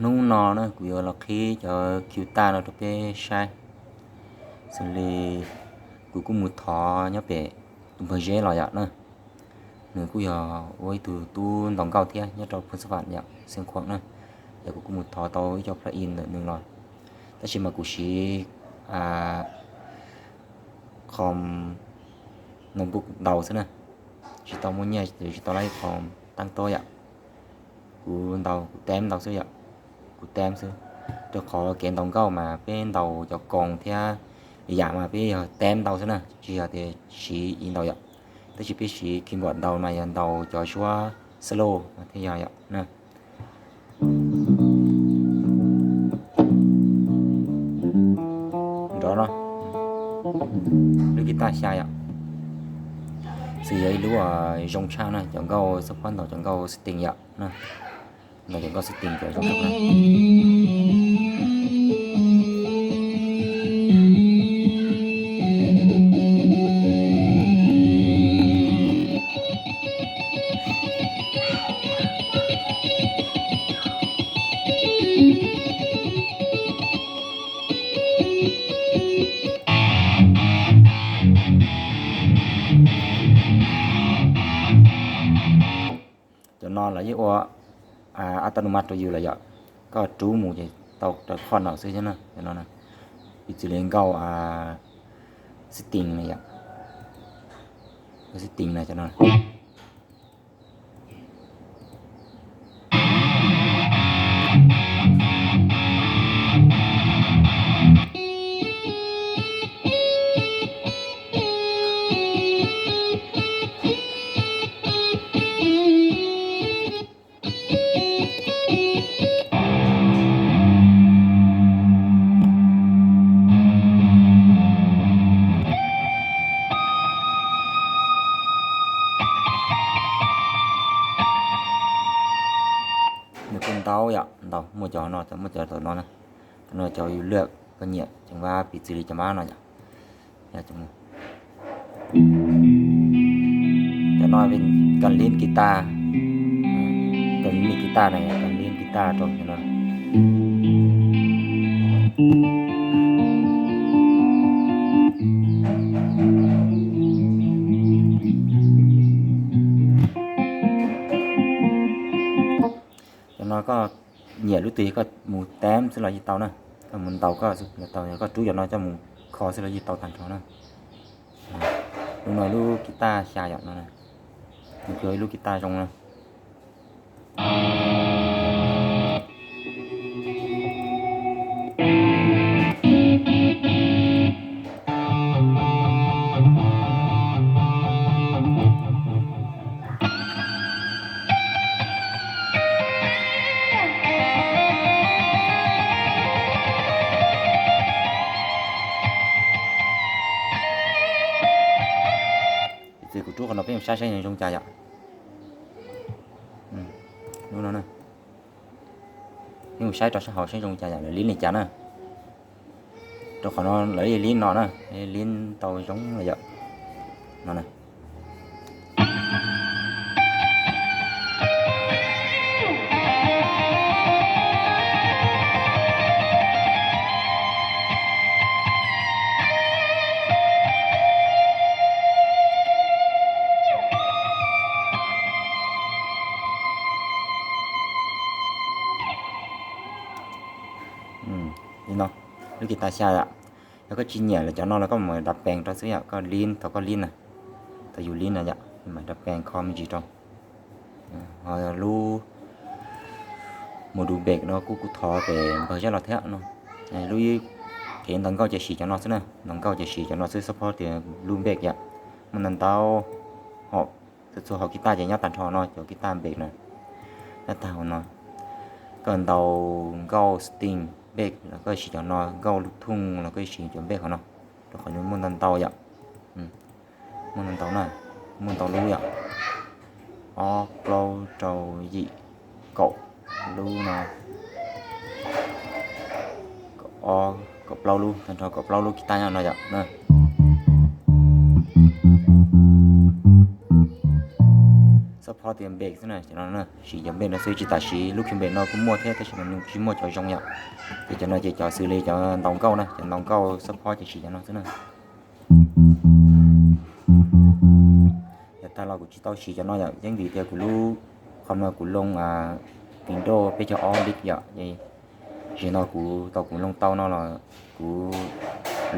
Hnub no na kuv yuav los qhib cov guitar no rau peb saib. Xws li kuv kuj mus thov nyob pem tus npawg Zeb los yom na. Nws kuj yog ua ib tug tub ntaus nkauj thiab nyob rau Phoos Xas Vam yom, Xeev Khuam na. Yog kuv kuj mus thov tau ib co plug-in ntawm nws los, tab sis mas kuv siv qhov notebook ntaus xwb na, tsis tau muaj nyiaj, tsis tau laib qhov tab tob yom. Kuv ntaus kuv teb ntau xwb yom, kuv teb xwb. Rau qhov kev ntaus nkauj mas peb ntaus cov koos thiab li yam mas peb yog teb ntau xwb na, tsis yog tias siv i ntaus yom. Tab sis peb siv keyboard ntaus mas yog ntaus cov suab slow mas thiaj yog yom na. Nrov no, lub guitar xya yom. Xws yog ib lub zoo tshaj na, cov nkauj xab phob ntaus cov nkauj setting yom na. Ntaus cov nkauj setting cov zoo na. Cov no lawv yeej ua ab tau nus mas rau yus lawm yom. Koj rub mus ces tau raws qhov no xwb thiab na. Cov no piv txwv li nkauj setting na yom, setting na cov no. Nws kuj ntau yom, ntau, muaj cov no, muaj cov tom no na. Cov no cov yus lwaj koj nyiam, ces ua piv txwv li cov mab no yom. Cov no kab lib guitar, kab lib guitar na, kab lib guitar rau cov no. Cov no koj nyiam lub twg koj mus teb xwb los yeej tau na. Koj mus ntaus koj xwb los tau, koj rub cov no coj mus kho xwb los yeej tau tag nrho na. Lub no lub guitar xya yom no, nws kuj yog ib lub guitar zoo na. Ces kuv rub qhov no peb mus saib saib zoo cas yom. Lub no na, peb mus saib rau sab hauv saib zoo cas yom, lawv lib li cas na. Rau qhov no lawv lib no na, lib tau zoo li yom no na. Li no, lub guitar xya yom. Yog koj tsis nyiam lawv cov no los koj mam dav pees rau xwb yom, koj lib thaum koj lib na, thaum yus lib na yom, mam dav pees kho me ntsis rau. Ho lub mus du bek no kuj kuv thov pem npawg Zeb los thiab no. Lub kev ntaus nkauj ces siv cov no xwb na, ntaus nkauj ces siv cov no xwb, xab phob tias lub bek yom. Muaj ntau ntau, ho txhua txhua hauv guitar ces nyob tag nrho no cov guitar bek na, nyob tag hauv no. Koj ntaus nkauj setting bek los koj siv cov no, nkauj lub thooj los koj siv cov bek hauv no, rau qhov nws muaj ntau ntau yom. Muaj ntau ntau na, muaj ntau lub yom, ob plaub rau yim kaum lub no, kaum plaub lub, tag nrho kaum plaub lub guitar nyob no yom. Xab support tias bass xwb na, cov no na, siv cov bass no xwb, tsis tas siv lub Cubase no kuj muaj thiab tab sis mas nws tsis muaj cov zoo yom. Ces cov no ces cov xws li cov ntaus nkauj na, cov ntaus nkauj support ces siv cov no xwb na. Yav tag los kuv tsis tau siv cov no yom, yeej vim tias kuv lub, qhov no kuv loo Windows peb caug ob bit yom, ces no kuv tau kuv loo tau no los kuv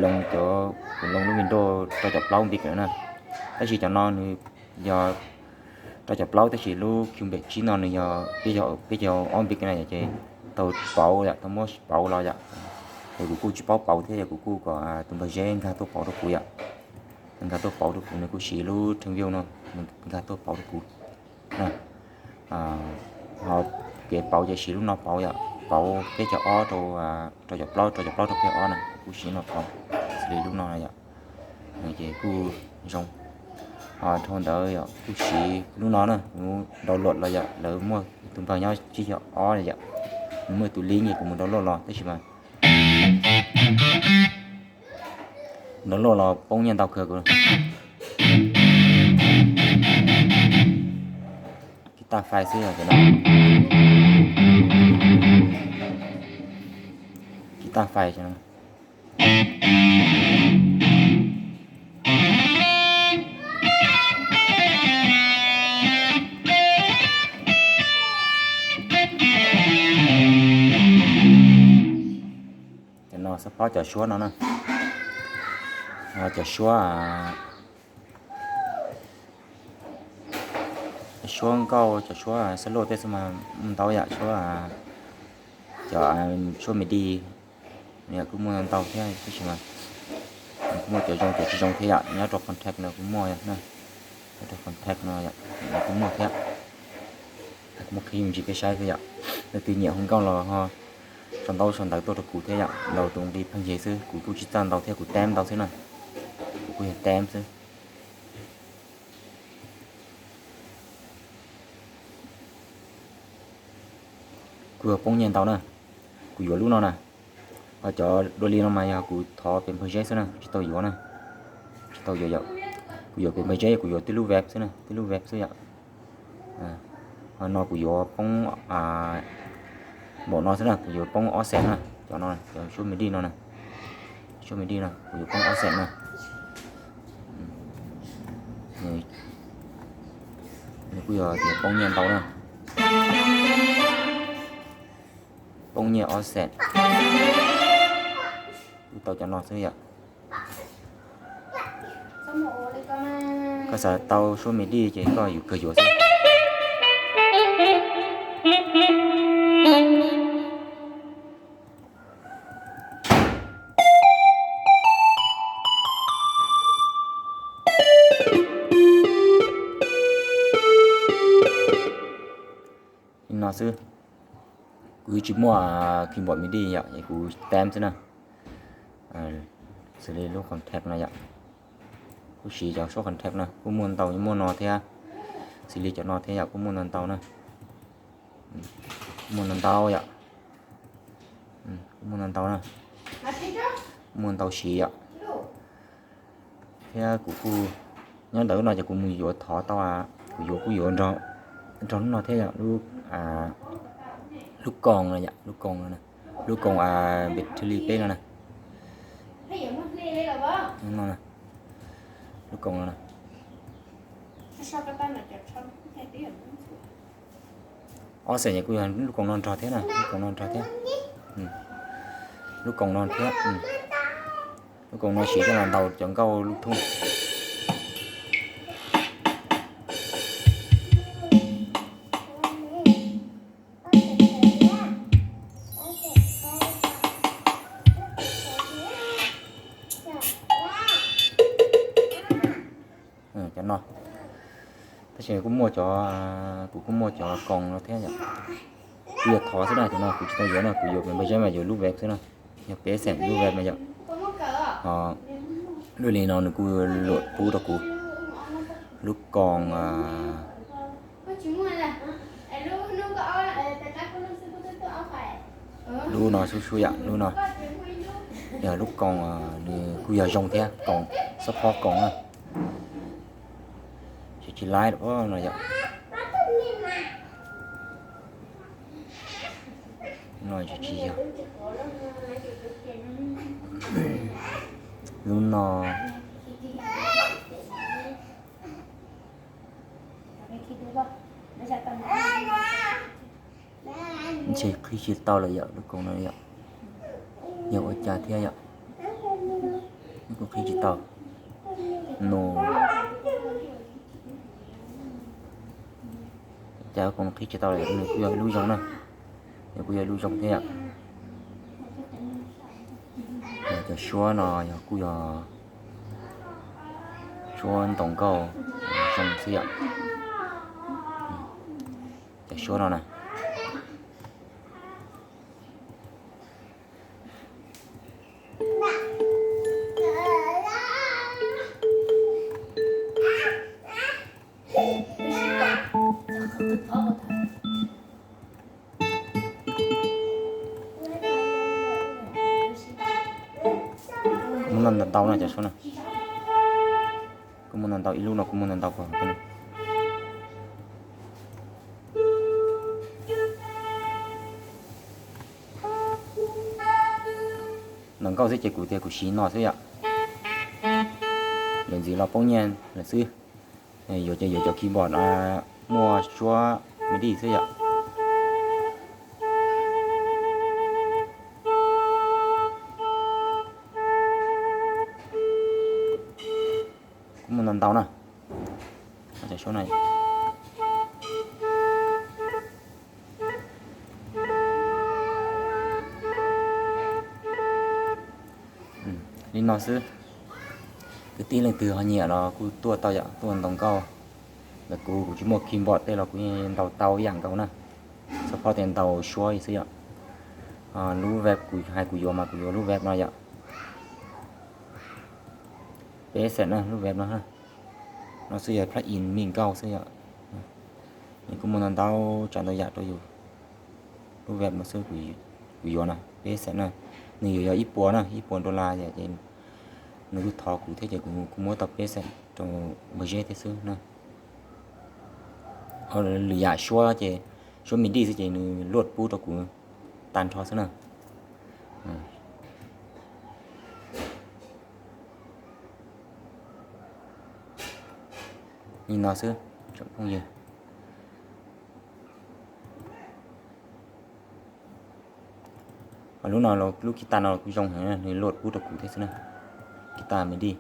loo cov, kuv loo lub Windows rau caum plaub bit lawm na. Tab sis cov no nws yog rau caum plaub tab sis lub Cubase tsib no nws yog peb caug ob bit na yom, ces tau pauv yom, tau muab pauv los yom. Es kuv kuj tsis paub pauv thiab, yog kuv kuj kom tus npawg Zeb nkag tuaj pauv rau kuv yom. Nkag tuaj pauv rau kuv, nws kuj siv lub Tone View no, nws nkag tuaj pauv rau kuv. Ho kev pauv ces siv lub no pauv yom, pauv peb caug ob rau rau caum plaub, rau caum plaub rau peb caug ob na, kuv kuj siv lub no pauv, xws li lub no yom. Ces kuj zoo. Ho dhau ntawd yom, kuj siv lub no na, kuv download los yom, lawv muaj tus npawg nyob tsib caug ob yom, nws muaj tus link kuv mus download los tab sis mas download los poob nyiaj ntau kawg kuv. Kitab file xwb yom, cov no. Kitab file cov no. Cov no support cov suab no na. Cov suab, suab nkauj, cov suab solo tej xwb mas ntau yam, suab, cov suab midi kuj muaj ntau thiab tab sis mas kuj muaj cov zoo cov tsis zoo thiab yom. Nyob rau contact no kuj muaj, nyob rau contact no kuj muaj thiab. Kuv muab qhib me ntsis peb saib xwb yom. Leej twg nyiam hu nkauj los ho sau ntaub sau ntawv tuaj rau kuv thiab yom. Laus tus nqi pheej yig xwb, kuv kuj tsis txawj ntau thiab, kuv teb ntau xwb na. Kuv kuj yog teb xwb. Kuj yog poob nyiaj ntau na. Kuv yuav lub no na. Ho cov dua li no mas yog kuv thov pem npawg Zeb xwb na, tsis tau yuav na. Tsis tau yuav yom. Kuv yuav pem npawg Zeb, kuv yuav tib lub wave xwb na, tib lub wave xwb yom. Ho no kuv yuav poob npaum no xwb na, kuv yuav poob offset na, cov no, cov suab midi no na. Suab midi no kuv yuav poob offset na. Nws kuj yog tias poob nyiaj ntau na. Poob nyiaj offset. Kuj tau cov no xwb yom. Koj xav tau suab midi ces koj yuav kawg yuav xwb. Li no xwb. Kuv tsis muaj keyboard midi yom, es kuv teb xwb na. Xws li lub contact no yom, kuv siv cov suab contact no kuj muaj ntau, muaj no thiab, xws li cov no thiab yom, kuj muaj ntau ntau na. Muaj ntau ntau yom. Kuj muaj ntau ntau na. Muaj ntau siv yom. Thiab kuv kuj nyob ntawm lub no ces kuv mus yuav thov tau, kuv yuav kuj yuav nrog lub no thiab yom, lub koos no yom, lub koos no, lub koos battery peb no na. Lub koos no na. Offset kuj yog lub koos no nrog thiab na, lub koos no nrog thiab. Lub koos no thiab. Lub koos no siv coj los ntaus cov nkauj lub thooj. Cov no. Tab sis kuj muaj cov, kuv kuj muaj cov koos no thiab yom. Kuv yuav thov xwb na, cov no kuv tsis tau yuav na, kuv yuav pem npawg Zeb mas yuav lub wave xwb na. Yog peb xeem lub wave mas yom. Ho lub li no nws kuj luam pub rau kuv. Lub koos, lub no xub xub yom, lub no yog lub koos, nws kuj yog zoo thiab, koos, support koos na. Tsis, tsis laib no yom. No tsis yog. Lub no ntshe qhib tsis tau lawm yom, lub koom no yom. Yog ua cas thiab yom? Kuj qhib tsis tau. No cas koom qhib tsis tau lawm, nws kuj yog ib lub zoo na. Nws kuj yog ib lub zoo thiab yom. Cov suab no yog kuj yog suab ntaus nkauj zoo xwb yom. Cov suab no na. Muaj ntau ntau no cov suab no. Kuj muaj ntau ntau, ib lub no kuj muaj ntau ntau ko. Ntaus nkauj xwb ces kuv tias kuv siv no xwb yom. Yuav ntxiv los poob nyiaj lawm xwb. Yuav ces yuav cov keyboard muaj suab midi xwb yom. Kuj muaj ntau ntau na. Li no xwb. Kwv tij leej twg ho nyiam los kuj tuaj tau yom, tuaj ntaus nkauj. Ntawm kuv, kuv tsis muaj keyboard tej los kuv ntaus tau ib yam nkaus na. Txhob phob tias ntaus suab xwb yom. Lub vape kuv hais kuv yuav mas kuv yuav lub vape no yom. Peb xees na lub vape no. No xwb yog plug-in mij nkauj xwb yom. Nws kuj muaj ntau ntau tsav ntau yam rau yus. Lub vape no xwb kuv yuav na, peb xees na. Nws yuav yog ib puas na, ib puas dollar yom, ces nws kuj thov kuv thiab ces kuv kuj muab tau peb xees rau npawg Zeb thiab xwb na. Lwm yam suab ces suab midi xwb ces nws luaj pub rau kuv tag nrho xwb na. Li no xwb tsoom phooj ywg. Lub no, lub guitar no kuj zoo heev, nws luaj pub rau kuv thiab xwb na. Guitar midi.